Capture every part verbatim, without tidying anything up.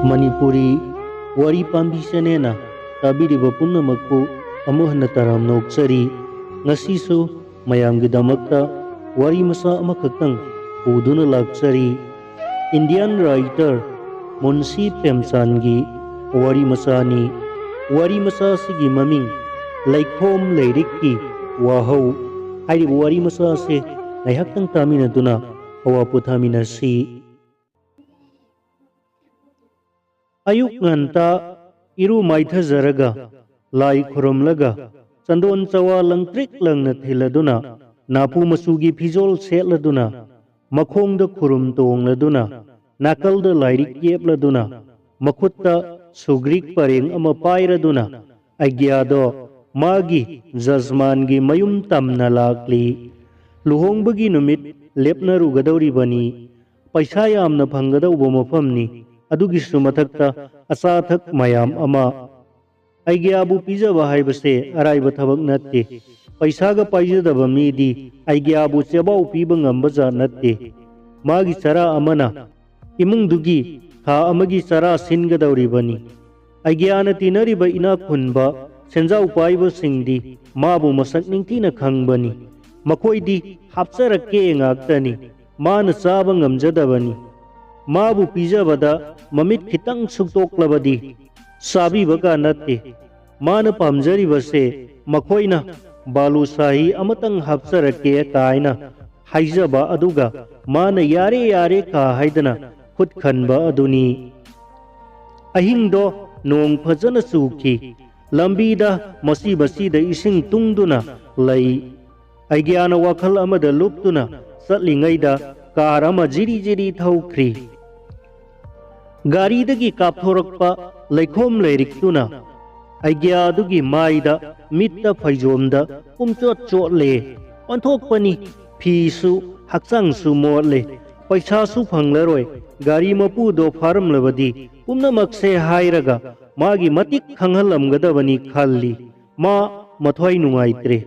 ꯃꯅꯤꯄꯨꯔꯤ ꯋꯥꯔꯤ ꯄꯥꯝꯕꯤ ꯆꯦꯅꯦꯜꯅ ꯇꯥꯕꯤꯔꯤꯕ ꯄꯨꯝꯅꯃꯛꯄꯨ ꯑꯃꯨꯛ ꯍꯟꯅ ꯇꯔꯥꯝꯅ ꯑꯣꯛꯆꯔꯤ꯫ ꯉꯁꯤꯁꯨ ꯃꯌꯥꯝꯒꯤꯗꯃꯛꯇ ꯋꯥꯔꯤ ꯃꯆꯥ ꯑꯃꯈꯛꯇꯪ ꯄꯨꯗꯨꯅ ꯂꯥꯛꯆꯔꯤ꯫ ꯏꯟꯗꯤꯌꯥꯟ ꯔꯥꯏꯇꯔ ꯃꯨꯟꯁꯤ ꯄ꯭ꯔꯦꯝꯆꯥꯟꯒꯤ ꯋꯥꯔꯤ ꯃꯆꯥꯅꯤ꯫ ꯋꯥꯔꯤ ꯃꯆꯥ ꯑꯁꯤꯒꯤ ꯃꯃꯤꯡ ꯂꯩꯈꯣꯝ ꯂꯩꯔꯤꯛꯀꯤ ꯋꯥꯍꯧ꯫ ꯍꯥꯏꯔꯤꯕ ꯋꯥꯔꯤ ꯃꯆꯥ ꯑꯁꯤ ꯉꯥꯏꯍꯥꯛꯇꯪ ꯇꯥꯃꯤꯟꯅꯗꯨꯅ ꯑꯋꯥ ꯄꯣꯊꯥꯃꯤꯟꯅꯁꯤ꯫ ꯑꯌꯨꯛ ꯉꯟꯇꯥ ꯏꯔꯨ ꯃꯥꯏꯊꯖꯔꯒ, ꯂꯥꯏ ꯈꯨꯔꯨꯝꯂꯒ, ꯆꯟꯗꯣꯟ ꯆꯋꯥ ꯂꯪꯇ꯭ꯔꯤꯛ ꯂꯪꯅ ꯊꯤꯜꯂꯗꯨꯅ, ꯅꯥꯄꯨ ꯃꯆꯨꯒꯤ ꯐꯤꯖꯣꯜ ꯁꯦꯠꯂꯗꯨꯅ, ꯃꯈꯣꯡꯗ ꯈꯨꯔꯨꯝ ꯇꯣꯡꯂꯗꯨꯅ, ꯅꯥꯀꯜꯗ ꯂꯥꯏꯔꯤꯛ ꯌꯦꯞꯂꯗꯨꯅ, ꯃꯈꯨꯠꯇ ꯁꯨꯒ꯭ꯔꯤꯛ ꯄꯔꯦꯡ ꯑꯃ ꯄꯥꯏꯔꯗꯨꯅ, ꯑꯩꯒ꯭ꯌꯥꯗꯣ ꯃꯥꯒꯤ ꯖꯖꯃꯥꯟꯒꯤ ꯃꯌꯨꯝ ꯇꯝꯅ ꯂꯥꯛꯂꯤ꯫ ꯂꯨꯍꯣꯡꯕꯒꯤ ꯅꯨꯃꯤꯠ ꯂꯦꯞꯅꯔꯨꯒꯗꯧꯔꯤꯕꯅꯤ꯫ ꯄꯩꯁꯥ ꯌꯥꯝꯅ ꯐꯪꯒꯗꯧꯕ ꯃꯐꯝꯅꯤ꯫ ꯑꯗꯨꯒꯤꯁꯨ ꯃꯊꯛꯇ ꯑꯆꯥ ꯑꯊꯛ ꯃꯌꯥꯝ ꯑꯃ꯫ ꯑꯩꯒ꯭ꯌꯥꯕꯨ ꯄꯤꯖꯕ ꯍꯥꯏꯕꯁꯦ ꯑꯔꯥꯏꯕ ꯊꯕꯛ ꯅꯠꯇꯦ꯫ ꯄꯩꯁꯥꯒ ꯄꯥꯏꯖꯗꯕ ꯃꯤꯗꯤ ꯑꯩꯒ꯭ꯌꯥꯕꯨ ꯆꯦꯕꯥꯎ ꯄꯤꯕ ꯉꯝꯕ ꯖꯥꯠ ꯅꯠꯇꯦ꯫ ꯃꯥꯒꯤ ꯆꯔꯥ ꯑꯃꯅ ꯏꯃꯨꯡꯗꯨꯒꯤ ꯊꯥ ꯑꯃꯒꯤ ꯆꯔꯥ ꯁꯤꯟꯒꯗꯧꯔꯤꯕꯅꯤ꯫ ꯑꯩꯒ꯭ꯌꯥꯅ ꯇꯤꯟꯅꯔꯤꯕ ꯏꯅꯥꯛ ꯈꯨꯟꯕ ꯁꯦꯟꯖꯥꯎ ꯄꯥꯏꯕꯁꯤꯡꯗꯤ ꯃꯥꯕꯨ ꯃꯁꯛ ꯅꯤꯡꯊꯤꯅ ꯈꯪꯕꯅꯤ꯫ ꯃꯈꯣꯏꯗꯤ ꯍꯥꯞꯆꯔꯛꯀꯦ ꯉꯥꯛꯇꯅꯤ꯫ ꯃꯥꯅ ꯆꯥꯕ ꯉꯝꯖꯗꯕꯅꯤ꯫ ꯃꯥꯕꯨ ꯄꯤꯖꯕꯗ ꯃꯃꯤꯠ ꯈꯤꯇꯪ ꯁꯨꯛꯇꯣꯛꯂꯕꯗꯤ ꯆꯥꯕꯤꯕꯒ ꯅꯠꯇꯦ꯫ ꯃꯥꯅ ꯄꯥꯝꯖꯔꯤꯕꯁꯦ ꯃꯈꯣꯏꯅ ꯕꯥꯂꯨꯁꯥꯍꯤ ꯑꯃꯇꯪ ꯍꯥꯞꯆꯔꯛꯀꯦ ꯀꯥꯏꯅ ꯍꯥꯏꯖꯕ, ꯑꯗꯨꯒ ꯃꯥꯅ "ꯌꯥꯔꯦ, ꯌꯥꯔꯦ" ꯀꯥ ꯍꯥꯏꯗꯅ ꯈꯨꯠ ꯈꯟꯕ ꯑꯗꯨꯅꯤ꯫ ꯑꯍꯤꯡꯗꯣ ꯅꯣꯡ ꯐꯖꯅ ꯆꯨꯈꯤ꯫ ꯂꯝꯕꯤꯗ ꯃꯆꯤ ꯃꯆꯤꯗ ꯏꯁꯤꯡ ꯇꯨꯡꯗꯨꯅ ꯂꯩ꯫ ꯑꯩꯒ꯭ꯌꯥꯅ ꯋꯥꯈꯜ ꯑꯃꯗ ꯂꯨꯞꯇꯨꯅ ꯆꯠꯂꯤꯉꯩꯗ ꯀꯥꯔ ꯑꯃ ꯖꯤꯔꯤ ꯖꯤꯔꯤ ꯊꯧꯈ꯭ꯔꯤ꯫ ꯒꯥꯔꯤꯗꯒꯤ ꯀꯥꯞꯊꯣꯔꯛꯄ ꯂꯩꯈꯣꯝ ꯂꯩꯔꯤꯛꯇꯨꯅ ꯑꯩꯒ꯭ꯌꯥꯗꯨꯒꯤ ꯃꯥꯏꯗ, ꯃꯤꯠꯇ, ꯐꯩꯖꯣꯝꯗ ꯄꯨꯝꯆꯣꯠ ꯆꯣꯠꯂꯦ꯫ ꯑꯣꯟꯊꯣꯛꯄꯅꯤ, ꯐꯤꯁꯨ, ꯍꯛꯆꯥꯡꯁꯨ ꯃꯣꯠꯂꯦ꯫ ꯄꯩꯁꯥꯁꯨ ꯐꯪꯂꯔꯣꯏ꯫ ꯒꯥꯔꯤ ꯃꯄꯨꯗꯣ ꯐꯥꯔꯝꯂꯕꯗꯤ ꯄꯨꯝꯅꯃꯛꯁꯦ ꯍꯥꯏꯔꯒ ꯃꯥꯒꯤ ꯃꯇꯤꯛ ꯈꯪꯍꯜꯂꯝꯒꯗꯕꯅꯤ ꯈꯜꯂꯤ꯫ ꯃꯥ ꯃꯊ꯭ꯋꯥꯏ ꯅꯨꯡꯉꯥꯏꯇ꯭ꯔꯦ꯫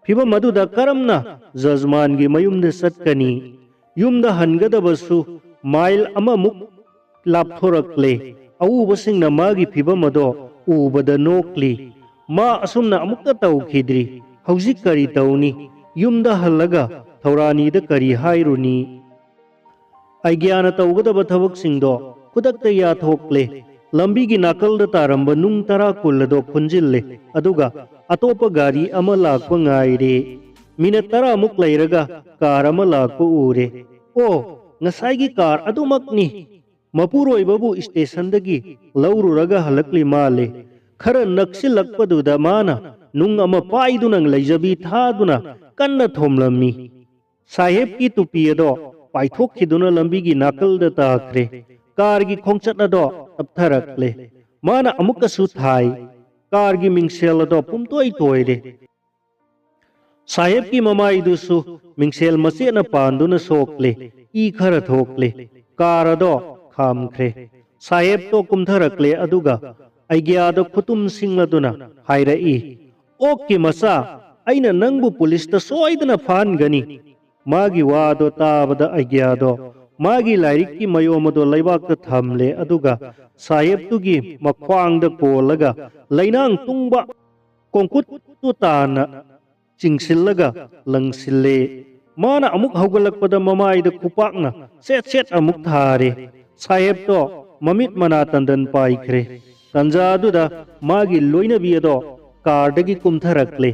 ꯐꯤꯚꯝ ꯑꯗꯨꯗ ꯀꯔꯝꯅ ꯖꯖꯃꯥꯟꯒꯤ ꯃꯌꯨꯝꯗ ꯆꯠꯀꯅꯤ? ꯌꯨꯝꯗ ꯍꯟꯒꯗꯕꯁꯨ ꯃꯥꯏꯜ ꯑꯃꯃꯨꯛ ꯂꯥꯞꯊꯣꯔꯛꯂꯦ꯫ ꯑꯎꯕꯁꯤꯡꯅ ꯃꯥꯒꯤ ꯐꯤꯚꯝ ꯑꯗꯣ ꯎꯕꯗ ꯅꯣꯛꯂꯤ꯫ ꯃꯥ ꯑꯁꯨꯝꯅ ꯑꯃꯨꯛꯇ ꯇꯧꯈꯤꯗ꯭ꯔꯤ꯫ ꯍꯧꯖꯤꯛ ꯀꯔꯤ ꯇꯧꯅꯤ? ꯌꯨꯝꯗ ꯍꯜꯂꯒ ꯊꯧꯔꯥꯅꯤꯗ ꯀꯔꯤ ꯍꯥꯏꯔꯨꯅꯤ? ꯑꯩꯒ꯭ꯌꯥꯅ ꯇꯧꯒꯗꯕ ꯊꯕꯛꯁꯤꯡꯗꯣ ꯈꯨꯗꯛꯇ ꯌꯥꯊꯣꯛꯂꯦ꯫ ꯂꯝꯕꯤꯒꯤ ꯅꯥꯀꯜꯗ ꯇꯥꯔꯝꯕ ꯅꯨꯡ ꯇꯔꯥ ꯀꯨꯟ ꯑꯗꯣ ꯈꯨꯟꯖꯤꯜꯂꯦ, ꯑꯗꯨꯒ ꯑꯇꯣꯞꯄ ꯒꯥꯔꯤ ꯑꯃ ꯂꯥꯛꯄ ꯉꯥꯏꯔꯦ꯫ ꯃꯤꯅꯠ ꯇꯔꯥꯃꯨꯛ ꯂꯩꯔꯒ ꯀꯥꯔ ꯑꯃ ꯂꯥꯛꯄ ꯎꯔꯦ꯫ "ꯑꯣ, ꯉꯁꯥꯏꯒꯤ ꯀꯥꯔ ꯑꯗꯨꯃꯛꯅꯤ!" ꯃꯄꯨꯔꯣꯏꯕꯕꯨ ꯁ꯭ꯇꯦꯁꯟꯗꯒꯤ ꯂꯧꯔꯨꯔꯒ ꯍꯜꯂꯛꯂꯤ ꯃꯥꯜꯂꯦ꯫ ꯈꯔ ꯅꯛꯁꯤꯜꯂꯛꯄꯗꯨꯗ ꯃꯥꯅ ꯅꯨꯡ ꯑꯃ ꯄꯥꯏꯗꯨꯅ ꯂꯩꯖꯕꯤ ꯊꯥꯗꯨꯅ ꯀꯟꯅ ꯊꯣꯝꯂꯝꯃꯤ꯫ ꯁꯥꯍꯦꯕꯀꯤ ꯇꯨꯄꯤ ꯑꯗꯣ ꯄꯥꯏꯊꯣꯛꯈꯤꯗꯨꯅ ꯂꯝꯕꯤꯒꯤ ꯅꯥꯀꯜꯗ ꯇꯥꯈ꯭ꯔꯦ꯫ ꯀꯥꯔꯒꯤ ꯈꯣꯡꯆꯠ ꯑꯗꯣ ꯇꯞꯊꯔꯛꯂꯦ꯫ ꯃꯥꯅ ꯑꯃꯨꯛꯀꯁꯨ ꯊꯥꯏ꯫ ꯀꯥꯔꯒꯤ ꯃꯤꯡꯁꯦꯜ ꯑꯗꯣ ꯄꯨꯝꯇꯣꯏ ꯇꯣꯏꯔꯦ꯫ ꯁꯥꯍꯦꯕꯀꯤ ꯃꯃꯥꯏꯗꯨꯁꯨ ꯃꯤꯡꯁꯦꯜ ꯃꯆꯦꯠꯅ ꯄꯥꯟꯗꯨꯅ ꯁꯣꯛꯂꯦ꯫ ꯏ ꯈꯔ ꯊꯣꯛꯂꯦ꯫ ꯀꯥꯔ ꯑꯗꯣ ꯈꯥꯝꯈ꯭ꯔꯦ꯫ ꯁꯥꯍꯦꯕꯇꯣ ꯀꯨꯝꯊꯔꯛꯂꯦ, ꯑꯗꯨꯒ ꯑꯩꯒ꯭ꯌꯥꯗ ꯈꯨꯇꯨꯝ ꯁꯤꯡꯂꯗꯨꯅ ꯍꯥꯏꯔꯛꯏ, "ꯑꯣꯛꯀꯤ ꯃꯆꯥ, ꯑꯩꯅ ꯅꯪꯕꯨ ꯄꯨꯂꯤꯁꯇ ꯁꯣꯏꯗꯅ ꯐꯥꯍꯟꯒꯅꯤ!" ꯃꯥꯒꯤ ꯋꯥꯗꯣ ꯇꯥꯕꯗ ꯑꯩꯒ꯭ꯌꯥꯗꯣ ꯃꯥꯒꯤ ꯂꯥꯏꯔꯤꯛꯀꯤ ꯃꯌꯣꯝ ꯑꯗꯣ ꯂꯩꯕꯥꯛꯇ ꯊꯝꯂꯦ, ꯑꯗꯨꯒ ꯁꯥꯍꯦꯕꯇꯨꯒꯤ ꯃꯈ꯭ꯋꯥꯡꯗ ꯀꯣꯜꯂꯒ ꯂꯩꯅꯥꯡ ꯇꯨꯡꯕ ꯀꯣꯡꯀꯨꯠꯇꯨ ꯇꯥꯅ ꯆꯤꯡꯁꯤꯜꯂꯒ ꯂꯪꯁꯤꯜꯂꯦ꯫ ꯃꯥꯅ ꯑꯃꯨꯛ ꯍꯧꯒꯠꯂꯛꯄꯗ ꯃꯃꯥꯏꯗ ꯈꯨꯄꯥꯛꯅ ꯁꯦꯠ ꯁꯦꯠ ꯑꯃꯨꯛ ꯊꯥꯔꯦ꯫ ꯁꯥꯍꯦꯕꯇꯣ ꯃꯃꯤꯠ ꯃꯅꯥ ꯇꯟꯗꯟ ꯄꯥꯏꯈ꯭ꯔꯦ꯫ ꯇꯟꯖꯥ ꯑꯗꯨꯗ ꯃꯥꯒꯤ ꯂꯣꯏꯅꯕꯤ ꯑꯗꯣ ꯀꯥꯔꯗꯒꯤ ꯀꯨꯝꯊꯔꯛꯂꯦ꯫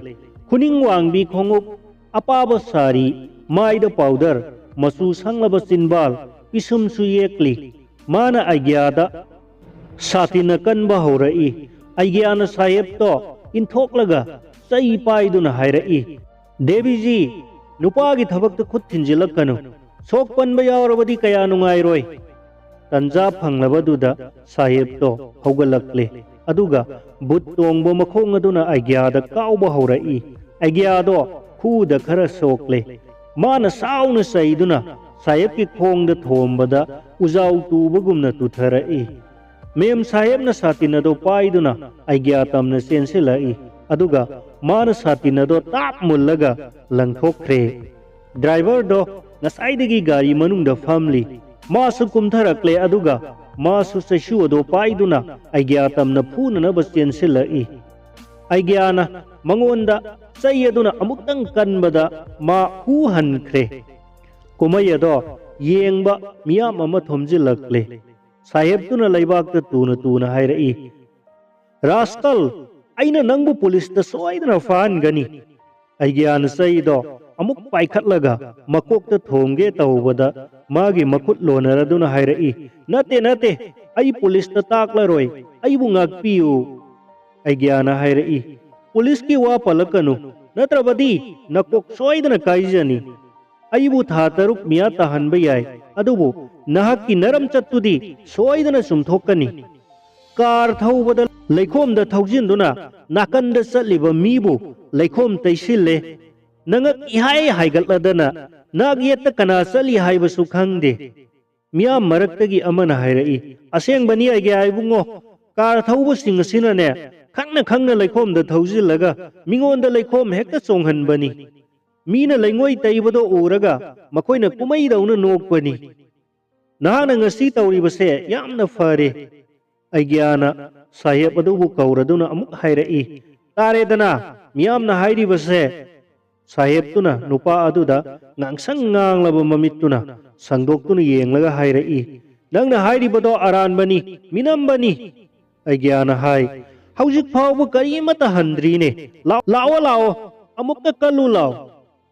ꯈꯨꯅꯤꯡ ꯋꯥꯡꯕꯤ, ꯈꯣꯡꯎꯞ ꯑꯄꯥꯕ ꯁꯥꯔꯤ, ꯃꯥꯏꯗ ꯄꯥꯎꯗꯔ, ꯃꯆꯨ ꯁꯪꯂꯕ ꯆꯤꯟꯕꯥꯜ, ꯄꯤꯁꯨꯝꯁꯨ ꯌꯦꯛꯂꯤ꯫ ꯃꯥꯅ ꯑꯩꯒ꯭ꯌꯥꯗ ꯁꯥꯇꯤꯟꯅ ꯀꯟꯕ ꯍꯧꯔꯛꯏ꯫ ꯑꯩꯒ꯭ꯌꯥꯅ ꯁꯥꯍꯦꯕꯇꯣ ꯏꯟꯊꯣꯛꯂꯒ ꯆꯩ ꯄꯥꯏꯗꯨꯅ ꯍꯥꯏꯔꯛꯏ, "ꯗꯦꯕꯤꯖꯤ, ꯅꯨꯄꯥꯒꯤ ꯊꯕꯛꯇ ꯈꯨꯠ ꯊꯤꯟꯖꯤꯜꯂꯛꯀꯅꯨ꯫ ꯁꯣꯛ ꯄꯟꯕ ꯌꯥꯎꯔꯕꯗꯤ ꯀꯌꯥ ꯅꯨꯡꯉꯥꯏꯔꯣꯏ꯫" ꯇꯟꯖꯥ ꯐꯪꯂꯕꯗꯨꯗ ꯁꯥꯍꯦꯕꯇꯣ ꯍꯧꯒꯠꯂꯛꯂꯦ, ꯑꯗꯨꯒ ꯕꯨꯠ ꯇꯣꯡꯕ ꯃꯈꯣꯡ ꯑꯗꯨꯅ ꯑꯩꯒ꯭ꯌꯥꯗ ꯀꯥꯎꯕ ꯍꯧꯔꯛꯏ꯫ ꯑꯩꯒ꯭ꯌꯥꯗꯣ ꯈꯨꯗ ꯈꯔ ꯁꯣꯛꯂꯦ꯫ ꯃꯥꯅ ꯁꯥꯎꯅ ꯆꯩꯗꯨꯅ ꯁꯥꯍꯦꯕꯀꯤ ꯈꯣꯡꯗ ꯊꯣꯝꯕꯗ ꯎꯖꯥꯎ ꯇꯨꯕꯒꯨꯝꯅ ꯇꯨꯊꯔꯛꯏ꯫ ꯃꯦꯝ ꯁꯥꯍꯦꯕꯅ ꯁꯥꯇꯤꯟ ꯑꯗꯨ ꯄꯥꯏꯗꯨꯅ ꯑꯩꯒ꯭ꯌꯥ ꯇꯝꯅ ꯆꯦꯟꯁꯤꯜꯂꯛꯏ, ꯑꯗꯨꯒ ꯃꯥꯅ ꯁꯥꯇꯤꯟ ꯑꯗꯨ ꯇꯥꯞ ꯃꯨꯜꯂꯒ ꯂꯪꯊꯣꯛꯈ꯭ꯔꯦ꯫ ꯗ꯭ꯔꯥꯏꯚꯔꯗꯣ ꯉꯁꯥꯏꯗꯒꯤ ꯒꯥꯔꯤ ꯃꯅꯨꯡꯗ ꯐꯝꯂꯤ꯫ ꯃꯥꯁꯨ ꯀꯨꯝꯊꯔꯛꯂꯦ, ꯑꯗꯨꯒ ꯃꯥꯁꯨ ꯆꯩꯁꯨ ꯑꯗꯨ ꯄꯥꯏꯗꯨꯅ ꯑꯩꯒ꯭ꯌꯥ ꯇꯝꯅ ꯐꯨꯅꯅꯕ ꯆꯦꯟꯁꯤꯜꯂꯛꯏ꯫ ꯑꯩꯒ꯭ꯌꯥꯅ ꯃꯉꯣꯟꯗ ꯆꯩ ꯑꯗꯨꯅ ꯑꯃꯨꯛꯇꯪ ꯀꯟꯕꯗ ꯃꯥ ꯍꯨ ꯍꯟꯈ꯭ꯔꯦ꯫ ꯀꯨꯝꯍꯩ ꯑꯗꯣ ꯌꯦꯡꯕ ꯃꯤꯌꯥꯝ ꯑꯃ ꯊꯣꯝꯖꯤꯜꯂꯛꯂꯦ꯫ ꯁꯥꯍꯦꯕꯇꯨꯅ ꯂꯩꯕꯥꯛꯇ ꯇꯨꯅ ꯇꯨꯅ ꯍꯥꯏꯔꯛꯏ, "ꯔꯥꯁꯀꯜ, ꯑꯩꯅ ꯅꯪꯕꯨ ꯄꯨꯂꯤꯁꯇ ꯁꯣꯏꯗꯅ ꯐꯥꯍꯟꯒꯅꯤ!" ꯑꯩꯒ꯭ꯌꯥꯅ ꯆꯩꯗꯣ ꯑꯃꯨꯛ ꯄꯥꯏꯈꯠꯂꯒ ꯃꯀꯣꯛꯇ ꯊꯣꯝꯒꯦ ꯇꯧꯕꯗ, ꯃꯥꯒꯤ ꯃꯈꯨꯠ ꯂꯣꯟꯅꯔꯗꯨꯅ ꯍꯥꯏꯔꯛꯏ, "ꯅꯠꯇꯦ, ꯅꯠꯇꯦ, ꯑꯩ ꯄꯨꯂꯤꯁꯇ ꯇꯥꯛꯂꯔꯣꯏ, ꯑꯩꯕꯨ ꯉꯥꯛꯄꯤꯌꯨ!" ꯑꯩꯒ꯭ꯌꯥꯅ ꯍꯥꯏꯔꯛꯏ, "ꯄꯨꯂꯤꯁꯀꯤ ꯋꯥ ꯄꯜꯂꯛꯀꯅꯨ, ꯅꯠꯇ꯭ꯔꯕꯗꯤ ꯅꯀꯣꯛ ꯁꯣꯏꯗꯅ ꯀꯥꯏꯖꯅꯤ꯫ ꯑꯩꯕꯨ ꯊꯥ ꯇꯔꯨꯛ ꯃꯤꯌꯥ ꯇꯥꯍꯟꯕ ꯌꯥꯏ, ꯑꯗꯨꯕꯨ ꯅꯍꯥꯛꯀꯤ ꯅꯔꯝꯆꯠꯇꯨꯗꯤ ꯁꯣꯏꯗꯅ ꯆꯨꯝꯊꯣꯛꯀꯅꯤ꯫ ꯀꯥꯔ ꯊꯧꯕꯗ ꯂꯩꯈꯣꯝꯗ ꯊꯧꯖꯤꯟꯗꯨꯅ ꯅꯥꯀꯟꯗ ꯆꯠꯂꯤꯕ ꯃꯤꯕꯨ ꯂꯩꯈꯣꯝ ꯇꯩꯁꯤꯜꯂꯦ꯫ ꯅꯉꯛ ꯏꯍꯥꯏ ꯍꯥꯏꯒꯠꯂꯗꯅ ꯅꯥꯛ ꯌꯦꯠꯇ ꯀꯅꯥ ꯆꯠꯂꯤ ꯍꯥꯏꯕꯁꯨ ꯈꯪꯗꯦ꯫" ꯃꯤꯌꯥꯝ ꯃꯔꯛꯇꯒꯤ ꯑꯃꯅ ꯍꯥꯏꯔꯛꯏ, "ꯑꯁꯦꯡꯕꯅꯤ ꯑꯩꯒ꯭ꯌꯥ ꯏꯕꯨꯡꯉꯣ, ꯀꯥꯔ ꯊꯧꯕꯁꯤꯡ ꯑꯁꯤꯅꯅꯦ, ꯈꯪꯅ ꯈꯪꯅ ꯂꯩꯈꯣꯝꯗ ꯊꯧꯖꯤꯜꯂꯒ ꯃꯤꯉꯣꯟꯗ ꯂꯩꯈꯣꯝ ꯍꯦꯛꯇ ꯆꯣꯡꯍꯟꯕꯅꯤ꯫ ꯃꯤꯅ ꯂꯩꯉꯣꯏ ꯇꯩꯕꯗꯣ ꯎꯔꯒ ꯃꯈꯣꯏꯅ ꯀꯨꯝꯍꯩꯗꯧꯅ ꯅꯣꯛꯄꯅꯤ꯫ ꯅꯍꯥꯛꯅ ꯉꯁꯤ ꯇꯧꯔꯤꯕꯁꯦ ꯌꯥꯝꯅ ꯐꯔꯦ꯫" ꯑꯩꯒ꯭ꯌꯥꯅ ꯁꯥꯍꯦꯕ ꯑꯗꯨꯕꯨ ꯀꯧꯔꯗꯨꯅ ꯑꯃꯨꯛ ꯍꯥꯏꯔꯛꯏ, "ꯇꯥꯔꯦꯗꯅ, ꯃꯤꯌꯥꯝꯅ ꯍꯥꯏꯔꯤꯕꯁꯦ?" ꯁꯥꯍꯦꯕꯇꯨꯅ ꯅꯨꯄꯥ ꯑꯗꯨꯗ ꯉꯥꯡꯁꯪ ꯉꯥꯡꯂꯕ ꯃꯃꯤꯠꯇꯨꯅ ꯁꯪꯗꯣꯛꯇꯨꯅ ꯌꯦꯡꯂꯒ ꯍꯥꯏꯔꯛꯏ, "ꯅꯪꯅ ꯍꯥꯏꯔꯤꯕꯗꯣ ꯑꯔꯥꯟꯕꯅꯤ, ꯃꯤꯅꯝꯕꯅꯤ!" ꯑꯩꯒ꯭ꯌꯥꯅ ꯍꯥꯏ, "ꯍꯧꯖꯤꯛ ꯐꯥꯎꯕ ꯀꯔꯤꯃꯠꯇ ꯍꯟꯗ꯭ꯔꯤꯅꯦ꯫ ꯂꯥꯛ-, ꯂꯥꯛꯑꯣ, ꯂꯥꯛꯑꯣ, ꯑꯃꯨꯛꯇ ꯀꯜꯂꯨ ꯂꯥꯎ꯫"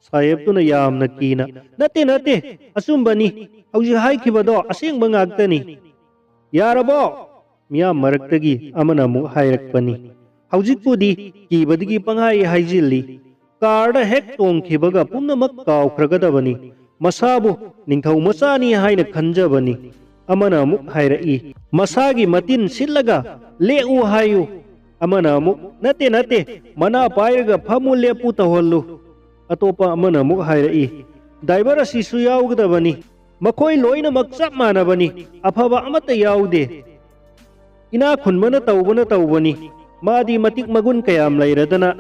ꯁꯥꯍꯦꯕꯇꯨꯅ ꯌꯥꯝꯅ ꯀꯤꯅ, "ꯅꯠꯇꯦ, ꯅꯠꯇꯦ, ꯑꯆꯨꯝꯕꯅꯤ, ꯍꯧꯖꯤꯛ ꯍꯥꯏꯈꯤꯕꯗꯣ ꯑꯁꯦꯡꯕ ꯉꯥꯛꯇꯅꯤ꯫" "ꯌꯥꯔꯕꯣ?" ꯃꯤꯌꯥꯝ ꯃꯔꯛꯇꯒꯤ ꯑꯃꯅ ꯑꯃꯨꯛ ꯍꯥꯏꯔꯛꯄꯅꯤ, "ꯍꯧꯖꯤꯛꯄꯨꯗꯤ ꯀꯤꯕꯗꯒꯤ ꯄꯪꯍꯥꯏ ꯍꯥꯏꯖꯤꯜꯂꯤ꯫ ꯀꯥꯔꯗ ꯍꯦꯛ ꯇꯣꯡꯈꯤꯕꯒ ꯄꯨꯝꯅꯃꯛ ꯀꯥꯎꯈ꯭ꯔꯒꯗꯕꯅꯤ꯫ ꯃꯁꯥꯕꯨ ꯅꯤꯡꯊꯧ ꯃꯆꯥꯅꯤ ꯍꯥꯏꯅ ꯈꯟꯖꯕꯅꯤ꯫" ꯑꯃꯅ ꯑꯃꯨꯛ ꯍꯥꯏꯔꯛꯏ, "ꯃꯁꯥꯒꯤ ꯃꯇꯤꯟ ꯁꯤꯠꯂꯒ ꯂꯦꯛꯎ ꯍꯥꯏꯌꯨ꯫" ꯑꯃꯅ ꯑꯃꯨꯛ, "ꯅꯠꯇꯦ, ꯅꯠꯇꯦ, ꯃꯅꯥ ꯄꯥꯏꯔꯒ ꯐꯝꯃꯨ ꯂꯦꯞꯄꯨ ꯇꯧꯍꯜꯂꯨ꯫" ꯑꯇꯣꯞꯄ ꯑꯃꯅ ꯑꯃꯨꯛ ꯍꯥꯏꯔꯛꯏ, "ꯗ꯭ꯔꯥꯏꯚꯔ ꯑꯁꯤꯁꯨ ꯌꯥꯎꯒꯗꯕꯅꯤ꯫ ꯃꯈꯣꯏ ꯂꯣꯏꯅꯃꯛ ꯆꯞ ꯃꯥꯟꯅꯕꯅꯤ, ꯑꯐꯕ ꯑꯃꯠꯇ ꯌꯥꯎꯗꯦ꯫ ꯏꯅꯥꯛ ꯈꯨꯟꯕꯅ ꯇꯧꯕꯅ ꯇꯧꯕꯅꯤ, ꯃꯥꯗꯤ ꯃꯇꯤꯛ ꯃꯒꯨꯟ ꯀꯌꯥꯝ ꯂꯩꯔꯗꯅ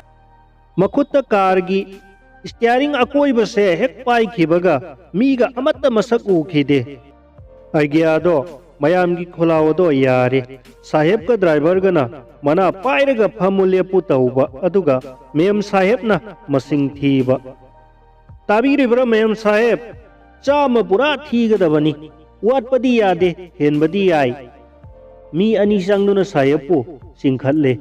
ꯃꯈꯨꯠꯇ ꯀꯥꯔꯒꯤ ꯏꯁꯇꯤꯌꯥꯔꯤꯡ ꯑꯀꯣꯏꯕꯁꯦ ꯍꯦꯛ ꯄꯥꯏꯈꯤꯕꯒ ꯃꯤꯒ ꯑꯃꯠꯇ ꯃꯁꯛ ꯎꯈꯤꯗꯦ꯫" ꯑꯥꯏꯗꯤꯌꯥꯗꯣ ꯃꯌꯥꯝꯒꯤ ꯈꯣꯜꯂꯥꯎ ꯑꯗꯣ ꯌꯥꯔꯦ꯫ ꯁꯥꯍꯦꯕꯀ ꯗ꯭ꯔꯥꯏꯚꯔꯒꯅ ꯃꯅꯥ ꯄꯥꯏꯔꯒ ꯐꯝꯃꯨ ꯂꯦꯞꯄꯨ ꯇꯧꯕ, ꯑꯗꯨꯒ ꯃꯦꯝ ꯁꯥꯍꯦꯕꯅ ꯃꯁꯤꯡ ꯊꯤꯕ꯫ "ꯇꯥꯕꯤꯔꯤꯕ꯭ꯔꯥ ꯃꯦꯝ ꯁꯥꯍꯦꯕ? ꯆꯥꯝꯃ ꯄꯨꯔꯥ ꯊꯤꯒꯗꯕꯅꯤ꯫ ꯋꯥꯠꯄꯗꯤ ꯌꯥꯗꯦ, ꯍꯦꯟꯕꯗꯤ ꯌꯥꯏ꯫" ꯃꯤ ꯑꯅꯤ ꯆꯪꯗꯨꯅ ꯁꯥꯍꯦꯕꯄꯨ ꯆꯤꯡꯈꯠꯂꯦ꯫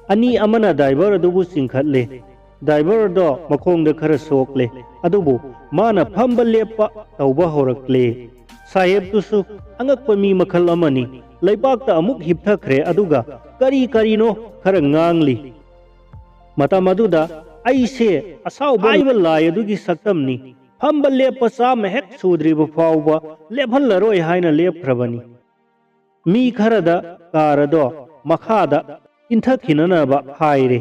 ꯑꯅꯤ ꯑꯃꯅ ꯗ꯭ꯔꯥꯏꯚꯔ ꯑꯗꯨꯕꯨ ꯆꯤꯡꯈꯠꯂꯦ꯫ ꯗ꯭ꯔꯥꯏꯚꯔ ꯑꯗꯣ ꯃꯈꯣꯡꯗ ꯈꯔ ꯁꯣꯛꯂꯦ, ꯑꯗꯨꯕꯨ ꯃꯥꯅ ꯐꯝꯕ ꯂꯦꯞꯄ ꯇꯧꯕ ꯍꯧꯔꯛꯂꯦ꯫ ꯁꯥꯍꯦꯕꯇꯨꯁꯨ ꯑꯉꯛꯄ ꯃꯤ ꯃꯈꯜ ꯑꯃꯅꯤ꯫ ꯂꯩꯕꯥꯛꯇ ꯑꯃꯨꯛ ꯍꯤꯞꯊꯈ꯭ꯔꯦ, ꯑꯗꯨꯒ ꯀꯔꯤ ꯀꯔꯤꯅꯣ ꯈꯔ ꯉꯥꯡꯂꯤ꯫ ꯃꯇꯝ ꯑꯗꯨꯗ ꯑꯩꯁꯦ ꯑꯁꯥꯎꯕ ꯍꯥꯏꯕ ꯂꯥꯏ ꯑꯗꯨꯒꯤ ꯁꯛꯇꯝꯅꯤ꯫ ꯐꯝꯕ ꯂꯦꯞꯄ ꯆꯥꯝꯃ ꯍꯦꯛ ꯁꯨꯗ꯭ꯔꯤꯕ ꯐꯥꯎꯕ ꯂꯦꯞꯍꯜꯂꯔꯣꯏ ꯍꯥꯏꯅ ꯂꯦꯞꯈ꯭ꯔꯕꯅꯤ꯫ ꯃꯤ ꯈꯔꯗ ꯀꯥꯔ ꯑꯗꯣ ꯃꯈꯥꯗ ꯏꯟꯊꯈꯤꯅꯅꯕ ꯍꯥꯏꯔꯦ꯫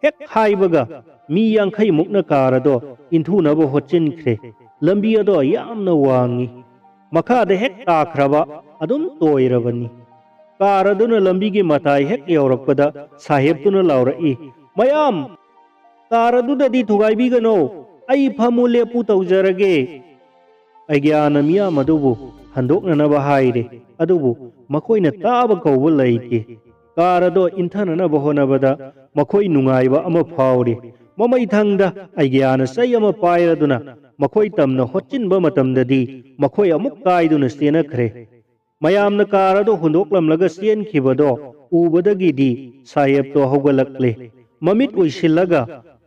ꯍꯦꯛ ꯍꯥꯏꯕꯒ ꯃꯤ ꯌꯥꯡꯈꯩ ꯃꯨꯛꯅ ꯀꯥꯔ ꯑꯗꯣ ꯏꯟꯊꯨꯅꯕ ꯍꯣꯠꯆꯤꯟꯈ꯭ꯔꯦ꯫ ꯂꯝꯕꯤ ꯑꯗꯣ ꯌꯥꯝꯅ ꯋꯥꯡꯏ꯫ ꯃꯈꯥꯗ ꯍꯦꯛ ꯇꯥꯈ꯭ꯔꯕ ꯑꯗꯨꯝ ꯇꯣꯏꯔꯕꯅꯤ꯫ ꯀꯥꯔ ꯑꯗꯨꯅ ꯂꯝꯕꯤꯒꯤ ꯃꯇꯥꯏ ꯍꯦꯛ ꯌꯧꯔꯛꯄꯗ ꯁꯥꯍꯦꯕꯇꯨꯅ ꯂꯥꯎꯔꯛꯏ, "ꯃꯌꯥꯝ, ꯀꯥꯔ ꯑꯗꯨꯗꯗꯤ ꯊꯨꯒꯥꯏꯕꯤꯒꯅꯨ, ꯑꯩ ꯐꯝꯃꯨ ꯂꯦꯞꯄꯨ ꯇꯧꯖꯔꯒꯦ꯫" ꯑꯩꯒ꯭ꯌꯥꯅ ꯃꯤꯌꯥꯝ ꯑꯗꯨꯕꯨ ꯍꯟꯗꯣꯛꯅꯅꯕ ꯍꯥꯏꯔꯦ, ꯑꯗꯨꯕꯨ ꯃꯈꯣꯏꯅ ꯇꯥꯕ ꯀꯧꯕ ꯂꯩꯇꯦ꯫ ꯀꯥꯔ ꯑꯗꯣ ꯏꯟꯊꯅꯅꯕ ꯍꯣꯠꯅꯕꯗ ꯃꯈꯣꯏ ꯅꯨꯡꯉꯥꯏꯕ ꯑꯃ ꯐꯥꯎꯔꯤ꯫ ꯃꯃꯩꯊꯪꯗ ꯑꯩꯒ꯭ꯌꯥꯅ ꯆꯩ ꯑꯃ ꯄꯥꯏꯔꯗꯨꯅ ꯃꯈꯣꯏ ꯇꯝꯅ ꯍꯣꯠꯆꯤꯟꯕ ꯃꯇꯝꯗꯗꯤ ꯃꯈꯣꯏ ꯑꯃꯨꯛ ꯀꯥꯏꯗꯨꯅ ꯆꯦꯟꯅꯈ꯭ꯔꯦ꯫ ꯃꯌꯥꯝꯅ ꯀꯥꯔ ꯑꯗꯨ ꯍꯨꯟꯗꯣꯛꯂꯝꯂꯒ ꯆꯦꯟꯈꯤꯕꯗꯣ ꯎꯕꯗꯒꯤꯗꯤ ꯁꯥꯍꯦꯕꯇꯣ ꯍꯧꯒꯠꯂꯛꯂꯦ꯫ ꯃꯃꯤꯠ ꯎꯏꯁꯤꯜꯂꯒ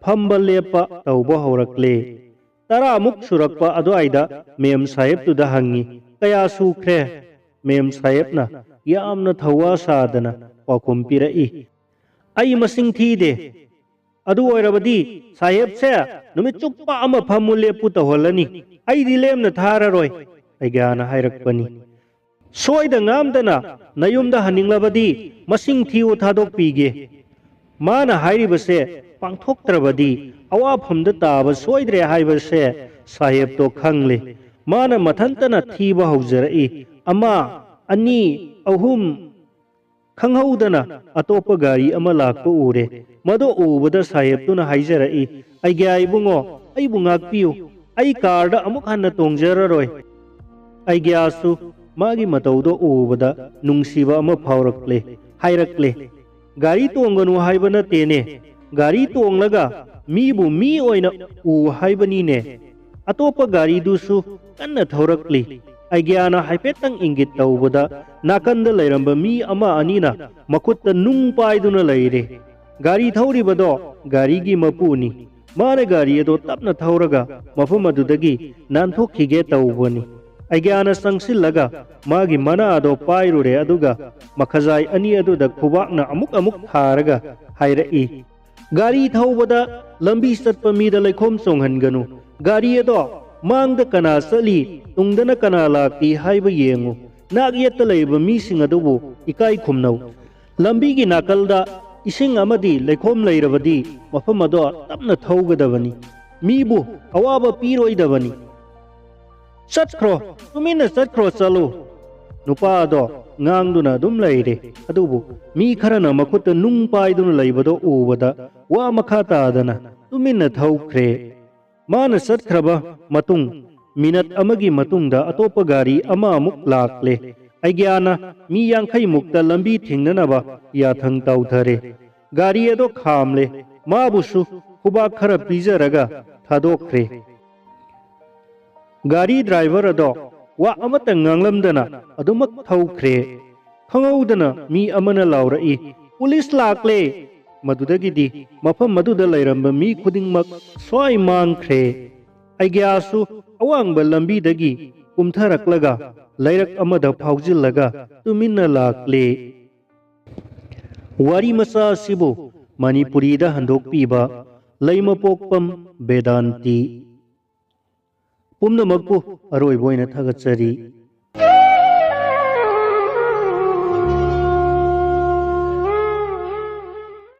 ꯐꯝꯕ ꯂꯦꯞꯄ ꯇꯧꯕ ꯍꯧꯔꯛꯂꯦ꯫ ꯇꯔꯥꯃꯨꯛ ꯁꯨꯔꯛꯄ ꯑꯗꯨꯋꯥꯏꯗ ꯃꯦꯝ ꯁꯥꯍꯦꯕꯇꯨꯗ ꯍꯪꯉꯤ, "ꯀꯌꯥ ꯁꯨꯈ꯭ꯔꯦ?" ꯃꯦꯝ ꯁꯥꯍꯦꯕꯅ ꯌꯥꯝꯅ ꯊꯧꯋꯥ ꯁꯥꯗꯅ ꯄꯥꯎꯈꯨꯝ ꯄꯤꯔꯛꯏ, "ꯑꯩ ꯃꯁꯤꯡ ꯊꯤꯗꯦ꯫ ꯑꯗꯨ ꯑꯣꯏꯔꯕꯗꯤ ꯁꯥꯍꯦꯕꯁꯦ ꯅꯨꯃꯤꯠ ꯆꯨꯞꯄ ꯑꯃ ꯐꯝꯃꯨ ꯂꯦꯞꯄꯨ ꯇꯧꯍꯜꯂꯅꯤ꯫ ꯑꯩꯗꯤ ꯂꯦꯝꯅ ꯊꯥꯔꯔꯣꯏ," ꯑꯩꯒ꯭ꯌꯥꯅ ꯍꯥꯏꯔꯛꯄꯅꯤ꯫ "ꯁꯣꯏꯗ ꯉꯥꯝꯗꯅ ꯅꯌꯨꯝꯗ ꯍꯟꯅꯤꯡꯂꯕꯗꯤ ꯃꯁꯤꯡ ꯊꯤꯌꯨ, ꯊꯥꯗꯣꯛꯄꯤꯒꯦ꯫ ꯃꯥꯅ ꯍꯥꯏꯔꯤꯕꯁꯦ ꯄꯥꯡꯊꯣꯛꯇ꯭ꯔꯕꯗꯤ ꯑꯋꯥꯐꯝꯗ ꯇꯥꯕ ꯁꯣꯏꯗ꯭ꯔꯦ ꯍꯥꯏꯕꯁꯦ ꯁꯥꯍꯦꯕꯇꯣ ꯈꯪꯂꯦ꯫ ꯃꯥꯅ ꯃꯊꯟꯇꯅ ꯊꯤꯕ ꯍꯧꯖꯔꯛꯏ꯫ ꯑꯃ, ꯑꯅꯤ, ꯑꯍꯨꯝ, ꯈꯪꯍꯧꯗꯅ ꯑꯇꯣꯞꯄ ꯒꯥꯔꯤ ꯑꯃ ꯂꯥꯛꯄ ꯎꯔꯦ꯫ ꯃꯗꯨ ꯎꯕꯗ ꯁꯥꯍꯦꯕꯇꯨꯅ ꯍꯥꯏꯖꯔꯛꯏ, "ꯑꯩꯒ꯭ꯌꯥ ꯏꯕꯨꯡꯉꯣ, ꯑꯩꯕꯨ ꯉꯥꯛꯄꯤꯌꯨ꯫ ꯑꯩ ꯀꯥꯔꯗ ꯑꯃꯨꯛ ꯍꯟꯅ ꯇꯣꯡꯖꯔꯔꯣꯏ꯫" ꯑꯩꯒ꯭ꯌꯥꯁꯨ ꯃꯥꯒꯤ ꯃꯇꯧꯗꯣ ꯎꯕꯗ ꯅꯨꯡꯁꯤꯕ ꯑꯃ ꯐꯥꯎꯔꯛꯂꯦ꯫ ꯍꯥꯏꯔꯛꯂꯦ, "ꯒꯥꯔꯤ ꯇꯣꯡꯒꯅꯨ ꯍꯥꯏꯕ ꯅꯠꯇꯦꯅꯦ, ꯒꯥꯔꯤ ꯇꯣꯡꯂꯒ ꯃꯤꯕꯨ ꯃꯤ ꯑꯣꯏꯅ ꯎ ꯍꯥꯏꯕꯅꯤꯅꯦ"꯫ ꯑꯇꯣꯞꯄ ꯒꯥꯔꯤꯗꯨꯁꯨ ꯀꯟꯅ ꯊꯧꯔꯛꯂꯤ꯫ ꯑꯩꯒ꯭ꯌꯥꯅ ꯍꯥꯏꯐꯦꯠꯇꯪ ꯏꯪꯒꯤꯠ ꯇꯧꯕꯗ ꯅꯥꯀꯟꯗ ꯂꯩꯔꯝꯕ ꯃꯤ ꯑꯃ ꯑꯅꯤꯅ ꯃꯈꯨꯠꯇ ꯅꯨꯡ ꯄꯥꯏꯗꯨꯅ ꯂꯩꯔꯦ꯫ ꯒꯥꯔꯤ ꯊꯧꯔꯤꯕꯗꯣ ꯒꯥꯔꯤꯒꯤ ꯃꯄꯨꯅꯤ꯫ ꯃꯥꯅ ꯒꯥꯔꯤ ꯑꯗꯣ ꯇꯞꯅ ꯊꯧꯔꯒ ꯃꯐꯝ ꯑꯗꯨꯗꯒꯤ ꯅꯥꯟꯊꯣꯛꯈꯤꯒꯦ ꯇꯧꯕꯅꯤ꯫ ꯑꯩꯒ꯭ꯌꯥꯅ ꯆꯪꯁꯤꯜꯂꯒ ꯃꯥꯒꯤ ꯃꯅꯥ ꯑꯗꯣ ꯄꯥꯏꯔꯨꯔꯦ, ꯑꯗꯨꯒ ꯃꯈꯖꯥꯏ ꯑꯅꯤ ꯑꯗꯨꯗ ꯈꯨꯕꯥꯛꯅ ꯑꯃꯨꯛ ꯑꯃꯨꯛ ꯊꯥꯔꯒ ꯍꯥꯏꯔꯛꯏ, "ꯒꯥꯔꯤ ꯊꯧꯕꯗ ꯂꯝꯕꯤ ꯆꯠꯄ ꯃꯤꯗ ꯂꯩꯈꯣꯝ ꯆꯣꯡꯍꯟꯒꯅꯨ꯫ ꯒꯥꯔꯤ ꯑꯗꯣ ꯃꯥꯡꯗ ꯀꯅꯥ ꯆꯠꯂꯤ, ꯇꯨꯡꯗꯅ ꯀꯅꯥ ꯂꯥꯛꯂꯤ ꯍꯥꯏꯕ ꯌꯦꯡꯉꯨ꯫ ꯅꯥꯛ ꯌꯦꯠꯇ ꯂꯩꯔꯤꯕ ꯃꯤꯁꯤꯡ ꯑꯗꯨꯕꯨ ꯏꯀꯥꯏ ꯈꯨꯝꯅꯧ꯫ ꯂꯝꯕꯤꯒꯤ ꯅꯥꯀꯜꯗ ꯏꯁꯤꯡ ꯑꯃꯗꯤ ꯂꯩꯈꯣꯝ ꯂꯩꯔꯕꯗꯤ ꯃꯐꯝ ꯑꯗꯣ ꯇꯞꯅ ꯊꯧꯒꯗꯕꯅꯤ꯫ ꯃꯤꯕꯨ ꯑꯋꯥꯕ ꯄꯤꯔꯣꯏꯗꯕꯅꯤ꯫ ꯆꯠꯈ꯭ꯔꯣ, ꯇꯨꯃꯤꯟꯅ ꯆꯠꯈ꯭ꯔꯣ, ꯆꯠꯂꯨ"꯫ ꯅꯨꯄꯥ ꯑꯗꯣ ꯉꯥꯡꯗꯨꯅ ꯑꯗꯨꯝ ꯂꯩꯔꯦ꯫ ꯑꯗꯨꯕꯨ ꯃꯤ ꯈꯔꯅ ꯃꯈꯨꯠꯇ ꯅꯨꯡ ꯄꯥꯏꯗꯨꯅ ꯂꯩꯕꯗꯣ ꯎꯕꯗ ꯋꯥ ꯃꯈꯥ ꯇꯥꯗꯅ ꯇꯨꯃꯤꯟꯅ ꯊꯧꯈ꯭ꯔꯦ꯫ ꯃꯥꯅ ꯆꯠꯈ꯭ꯔꯕ ꯃꯇꯨꯡ ꯃꯤꯅꯠ ꯑꯃꯒꯤ ꯃꯇꯨꯡꯗ ꯑꯇꯣꯞꯄ ꯒꯥꯔꯤ ꯑꯃ ꯑꯃꯨꯛ ꯂꯥꯛꯂꯦ꯫ ꯑꯩꯒ꯭ꯌꯥꯅ ꯃꯤ ꯌꯥꯡꯈꯩ ꯃꯨꯛꯇ ꯂꯝꯕꯤ ꯊꯤꯡꯅꯅꯕ ꯌꯥꯊꯪ ꯇꯧꯊꯔꯦ꯫ ꯒꯥꯔꯤ ꯑꯗꯣ ꯈꯥꯝꯂꯦ꯫ ꯃꯥꯕꯨꯁꯨ ꯈꯨꯕꯥꯛ ꯈꯔ ꯄꯤꯖꯔꯒ ꯊꯥꯗꯣꯛꯈ꯭ꯔꯦ꯫ ꯒꯥꯔꯤ ꯗ꯭ꯔꯥꯏꯚꯔ ꯑꯗꯣ ꯋꯥ ꯑꯃꯠꯇ ꯉꯥꯡꯂꯝꯗꯅ ꯑꯗꯨꯃꯛ ꯊꯧꯈ꯭ꯔꯦ꯫ ꯈꯪꯍꯧꯗꯅ ꯃꯤ ꯑꯃꯅ ꯂꯥꯎꯔꯛꯏ, "ꯄꯨꯂꯤꯁ ꯂꯥꯛꯂꯦ!" ꯃꯗꯨꯗꯒꯤꯗꯤ ꯃꯐꯝ ꯑꯗꯨꯗ ꯂꯩꯔꯝꯕ ꯃꯤ ꯈꯨꯗꯤꯡꯃꯛ ꯁ꯭ꯋꯥꯏ ꯃꯥꯡꯈ꯭ꯔꯦ꯫ ꯑꯩꯒ꯭ꯌꯥꯁꯨ ꯑꯋꯥꯡꯕ ꯂꯝꯕꯤꯗꯒꯤ ꯀꯨꯝꯊꯔꯛꯂꯒ ꯂꯩꯔꯛ ꯑꯃꯗ ꯐꯥꯎꯖꯤꯜꯂꯒ ꯇꯨꯃꯤꯟꯅ ꯂꯥꯛꯂꯦ꯫ ꯋꯥꯔꯤ ꯃꯆꯥ ꯑꯁꯤꯕꯨ ꯃꯅꯤꯄꯨꯔꯤꯗ ꯍꯟꯗꯣꯛꯄꯤꯕ ꯂꯩꯃꯄꯣꯛꯄꯝ ꯕꯦꯗꯥꯟꯇꯤ꯫ ꯄꯨꯝꯅꯃꯛꯄꯨ ꯑꯔꯣꯏꯕ ꯑꯣꯏꯅ ꯊꯥꯒꯠꯆꯔꯤ꯫